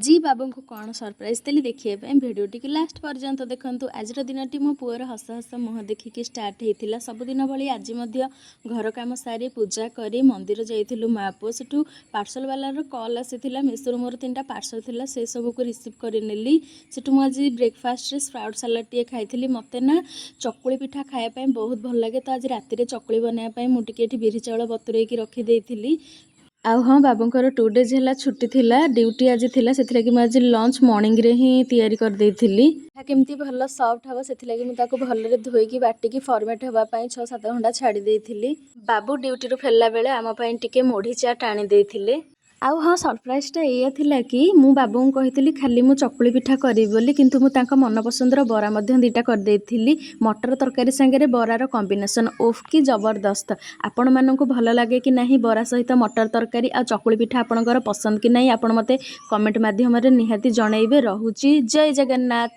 ଆଜି ବାବୁଙ୍କୁ କ'ଣ ସରପ୍ରାଇଜ୍ ଦେଲି, ଦେଖିବା ପାଇଁ ଭିଡ଼ିଓଟିକୁ ଲାଷ୍ଟ ପର୍ଯ୍ୟନ୍ତ ଦେଖନ୍ତୁ। ଆଜିର ଦିନଟି ମୋ ପୁଅର ହସ ହସ ମୁହଁ ଦେଖିକି ଷ୍ଟାର୍ଟ ହେଇଥିଲା। ସବୁଦିନ ଭଳି ଆଜି ମଧ୍ୟ ଘର କାମ ସାରି, ପୂଜା କରି ମନ୍ଦିର ଯାଇଥିଲୁ ମା ପୁଅ। ସେଠୁ ପାର୍ସଲ ବାଲାର କଲ୍ ଆସିଥିଲା। ମିଶୋରୁ ମୋର ତିନିଟା ପାର୍ସଲ ଥିଲା, ସେ ସବୁକୁ ରିସିଭ୍ କରିନେଲି। ସେଠୁ ମୁଁ ଆଜି ବ୍ରେକଫାଷ୍ଟରେ ସ୍ପ୍ରାଉଟ୍ ସାଲାଡ଼ଟିଏ ଖାଇଥିଲି। ମୋତେ ନା ଚକୁଳି ପିଠା ଖାଇବା ପାଇଁ ବହୁତ ଭଲ ଲାଗେ, ତ ଆଜି ରାତିରେ ଚକୁଳି ବନାଇବା ପାଇଁ ମୁଁ ଟିକେ ଏଠି ବିରି ଚାଉଳ ବତୁରେଇକି ରଖିଦେଇଥିଲି। ଆଉ ହଁ, ବାବୁଙ୍କର 2 ଡେଜ୍ ହେଲା ଛୁଟି ଥିଲା, ଡ୍ୟୁଟି ଆଜି ଥିଲା। ସେଥିଲାଗି ମୁଁ ଆଜି ଲଞ୍ଚ ମର୍ଣ୍ଣିଂରେ ହିଁ ତିଆରି କରିଦେଇଥିଲି। ପିଠା କେମିତି ଭଲ ସଫ୍ଟ ହେବ, ସେଥିଲାଗି ମୁଁ ତାକୁ ଭଲରେ ଧୋଇକି, ବାଟିକି ଫର୍ମେଣ୍ଟ ହେବା ପାଇଁ 6-7 ଘଣ୍ଟା ଛାଡ଼ି ଦେଇଥିଲି। ବାବୁ ଡ୍ୟୁଟିରୁ ଫେରିଲା ବେଳେ ଆମ ପାଇଁ ଟିକେ ମୁଢ଼ି ଚାଟ୍ ଆଣି ଦେଇଥିଲେ। ଆଉ ହଁ, ସରପ୍ରାଇଜଟା ଏଇଆ ଥିଲା କି ମୁଁ ବାବୁଙ୍କୁ କହିଥିଲି ଖାଲି ମୁଁ ଚକୁଳି ପିଠା କରିବି ବୋଲି, କିନ୍ତୁ ମୁଁ ତାଙ୍କ ମନପସନ୍ଦର ବରା ମଧ୍ୟ ଦୁଇଟା କରିଦେଇଥିଲି। ମଟର ତରକାରୀ ସାଙ୍ଗରେ ବରାର କମ୍ବିନେସନ୍, ଓଫ୍, କି ଜବରଦସ୍ତ! ଆପଣମାନଙ୍କୁ ଭଲ ଲାଗେ କି ନାହିଁ ବରା ସହିତ ମଟର ତରକାରୀ? ଆଉ ଚକୁଳି ପିଠା ଆପଣଙ୍କର ପସନ୍ଦ କି ନାହିଁ, ଆପଣ ମୋତେ କମେଣ୍ଟ ମାଧ୍ୟମରେ ନିହାତି ଜଣାଇବେ। ରହୁଛି, ଜୟ ଜଗନ୍ନାଥ।